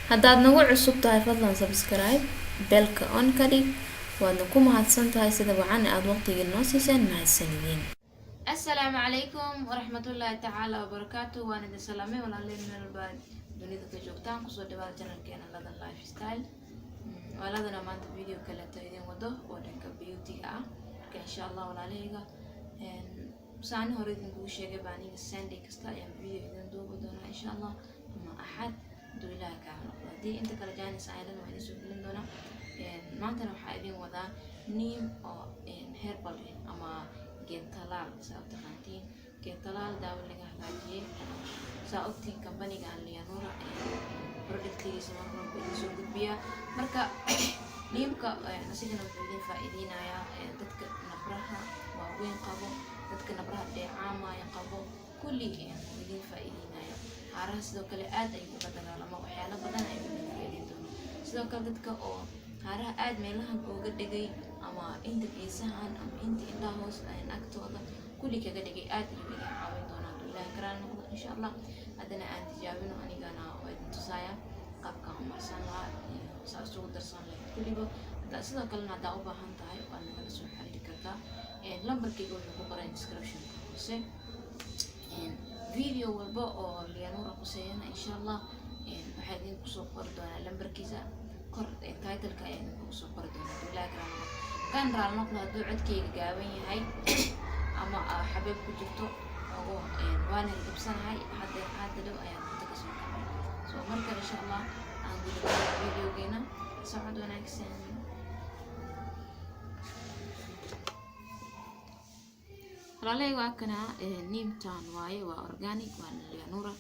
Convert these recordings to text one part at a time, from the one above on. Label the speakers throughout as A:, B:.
A: Haddaad nagu cusub tahay, fadlan subscribe, bellka on ka dhig. Waadna ku mahadsan tahay sida wacan aada waqtigii noo siiseen. Mahadsanideen. Assalaamu calaykum waraxmatullaahi tacaala wabarakaatu. Waan idin salaamay, walaaleen, meel walba dunida ka joogtaan. Kusoo dhawaada channelkeena Ladan Lifestyle. Walaaladana, maanta video kaleeto idin wado oo dhanka beautyga ah. Marka insha Allah, walaalahayga, saani hore idinkugu sheegay baa, aniga Sunday kasta ayaan video idin duubi doonaa insha Allah, ama Axad haduu Ilaaha kaa noqdo. Haddii inta kale chance aydan waa idin soo gelin doonaa. Maantana waxaa idin wadaa neem oo herbal ama geentalaal, saa u taqaantiin, geentalaal daawo laga hagaajiyey. Saa ogtiin, kambaniga Lianura productigiisa mar walba idin soo gudbiyaa. Marka neemka asigana wuxuu idin faa'iideynayaa dadka nabraha waaweyn qabo, dadka nabraha dheecaamaya qabo, kulli wuu idin faa'iideynaya. Haaraha sidoo kale aad ayuu uga dagaalama, waxyaalo badan ayuu idin faa'iideyn doonaa. Sidoo kale dadka oo haaraha aad meelahan ooga dhegay, ama inta geesahan, ama inta indhaha hoos agtooda kulli kaga dhigay, aad ayuu idin caawin doonaa hadduu Ilaahay karaal noqdo insha Allah. Haddana aan tijaabino, anigana waa idin tusaaya qaabkaan u marsan lahaa iyo saa isugu darsan lahayd kulliba. Haddaa sidoo kalena haddaa u baahan tahay, waad nagala soo xiriiri kartaa. Lambarkayga wuxuu ku qoray descriptionka hoose. Video walba oo Lianura quseeyana insha Allah waxaa idin kusoo qori doonaa lambarkiisa kor, titleka ayaa idinkugu soo qori doonaa hadduu Ilaahay karaal noqdo. Kan raal noqdo hadduu codkayga gaaban yahay ama xabeeb ku jirto ogo, waan hirgabsanahay. Hadda hadda dhow ayaan hurdo kasoo kacay. So marka insha Allah aan gudubno videogeena. Socod wanaagsan. Walaalay, waa kana neemtan waaye, waa organic, waa Lianura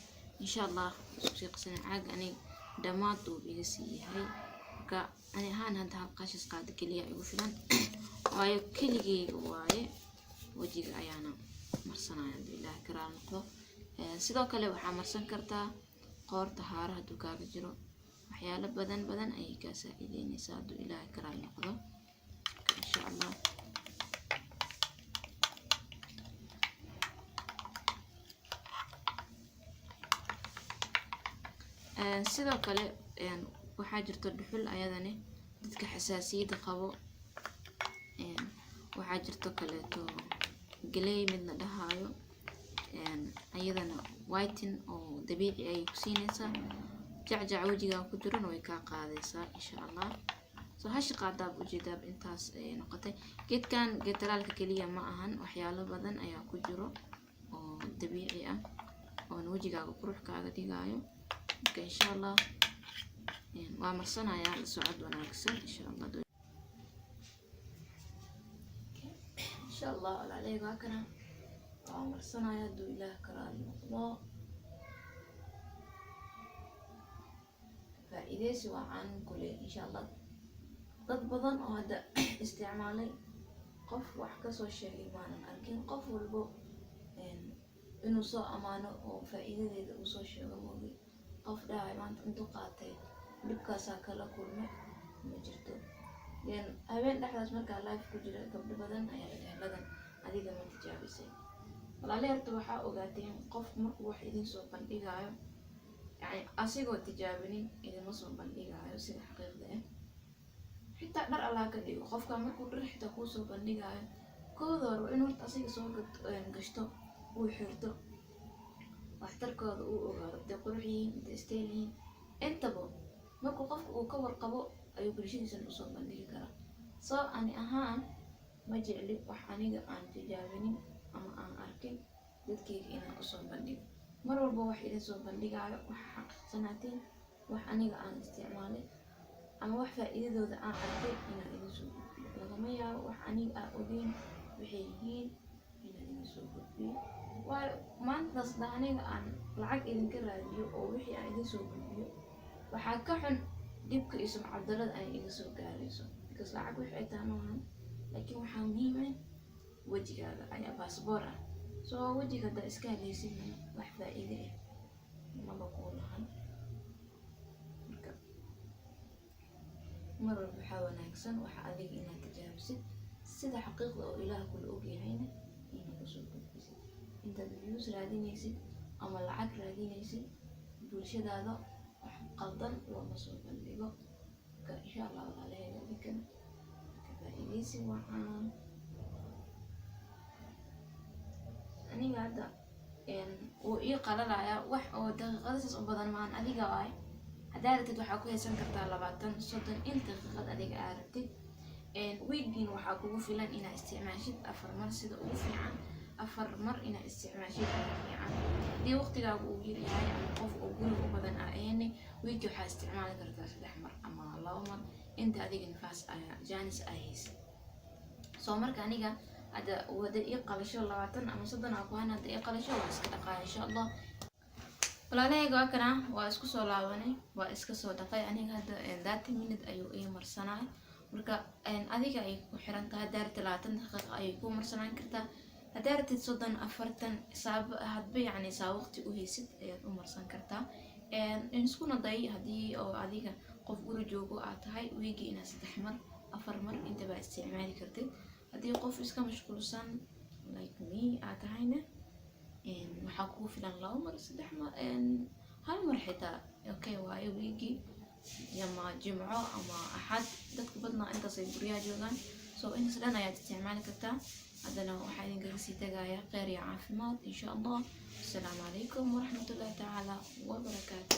A: insha Allah. Isku sii qasana caag, anig dhammaad uu iga sii yahay. Marka ani ahaan hadda hal qashis qaado keliya igu filan, waayo keligeyga waaye, wejiga ayaana marsanaya hadduu Ilaahay karaal noqdo. Sidoo kale waxaa marsan kartaa qoorta, haara hadduu kaaga jiro, waxyaalo badan badan ayay kaa saacideyneysaa hadduu Ilaahay karaal noqdo insha Allah. Sidoo kale waxaa jirto dhuxul, ayadani dadka xasaasiyadda qabo. Waxaa jirto kaleeto galey mid la dhahaayo, ayadana whitening oo dabiici ayay ku siinaysaa, jacjac wejigaa ku jirana way kaa qaadaysaa insha Allah. So hashi qaadaab ujeedaab intaas ayay noqotay. Geedkan geed talaalka keliya ma ahan, waxyaalo badan ayaa ku jiro oo dabiici ah oona wejigaaga qurux kaaga dhigaayo. Marka insha Allah waa marsanayaa. La socod wanaagsan insha Allah. Insha Allah, walaaleyga, waa kana, waa marsanaya hadduu Ilaah karaali noqdo. Faa'iideysi waa caanin kule insha Allah. Dad badan oo hadda isticmaalay, qof wax kasoo sheegay maanan arkin. Qof walbo inuu soo amaano oo faa'iidadeeda uu soo sheego moogi, qof dhahay maanta intuu qaatay dhibkaasaa kala kulmay ma jirto. Habeen dhexdaas markaa live ku jira, gabdho badan ayaa la dhahay, "Ladan, adiga ma tijaabisay?" Walaali, horta waxaa ogaateen, qof markuu wax idin soo bandhigaayo, yani asigoo tijaabinin idinma soo bandhigaayo sida xaqiiqda ah. Xitaa dhar allaa ka dhigo, qofka markuu dhar xitaa kuu soo bandhigaayo, kooda hore waa in horta asiga soo gashto, uu xirto, waxtarkooda uu ogaado, haday qurux yihiin, haday style yihiin, intaba markuu qofka uu ka warqabo ayuu bulshadiisana usoo bandhigi karaa. Soo ani ahaan ma jecli wax aniga aan tijaabinin ama aan arkin dadkayga inaan usoo bandhigo. Mar walba wax idin soo bandhigaayo waxa xaqiiqsanaatiin wax aniga aan isticmaalay ama wax faa'iidadooda aan arkay inaan idin soo gudbiyo. Lagama yaabo wax aniga aan ogeyn waxay yihiin inaan idin soo gudbiyo, waayo maantaas da aniga aan lacag idinka raadiyo oo wixii aan idin soo gudbiyo, waxaa ka xun dhibka iyo sumcad darrada ay iga soo gaarayso, because lacag wixii ay tahay maahan, laakiin waxaa muhiim ah wejigaaga ayaa baasboor ah. Soo wejiga haddaa iska haleysidna, wax faa'iide ah maba kuu lahan. Marka mar walba waxaa wanaagsan waxa adiga inaad tijaabisid, sida xaqiiqda oo Ilaah kula ogyahayna inaad usoo gudbisid. Intaad views raadinaysid ama lacag raadinaysid, bulshadaada wax Qaldan looma soo bandhigo. Marka insha Allah, walaalahayga, idinkan ka faa'iidaysi wacan. Aniga hadda wuu ii qalalayaa, wax oo daqiiqada saas u badan maan. Adiga waay, haddaa rabtid waxaa ku haysan kartaa 20, 30, in daqiiqad adiga aa rabtid. Weekgin waxaa kugu filan inaad isticmaashid afar mar. Sida ugu fiican afar mar inaad isticmaashid ayaa fiican. Haddii waqtigaagu uu yar yahay ama qof oo guriga u badan aa ahayne, weekgi waxaa isticmaali kartaa saddex mar ama laba mar, inta adiga nifaas ayaa jaanis aa haysid. So marka aniga hadda wada ii qalasho, 20 ama 30 aa ku hayn. Hadda ii qalasho, waa iska dhaqaa insha Allah. Walaalahayga, waa kana, waa isku soo laabanay, waa iska soo dhaqay. Aniga hadda 30 minute ayuu ii marsanay. Marka adiga ay ku xiran tahay. Haddaa rabtid 20 daqiiqa ayay ku marsanaan kartaa, haddaa rabtid 30, 40, saab hadba, yacni saa waqti u haysid ayaad u marsan kartaa. Iskuna day, haddii oo adiga qof guri joogo aad tahay, weekgii inaad saddex mar, afar mar intaba isticmaali kartid. Haddii qof iska mashquulsan like me aad tahayna, waxaa kugu filan laba mar, saddex mar, hal mar xitaa okay waayo weekgii, ama Jimco ama Axad. Dadka badnaa intaasay guryaha joogaan, so intaas dhan ayaad isticmaali kartaa. Haddana waxaa idinkaga sii tagaya kheyr iyo caafimaad insha Allah. Asalaamu calaykum waraxmatullahi tacaala wabarakaatu.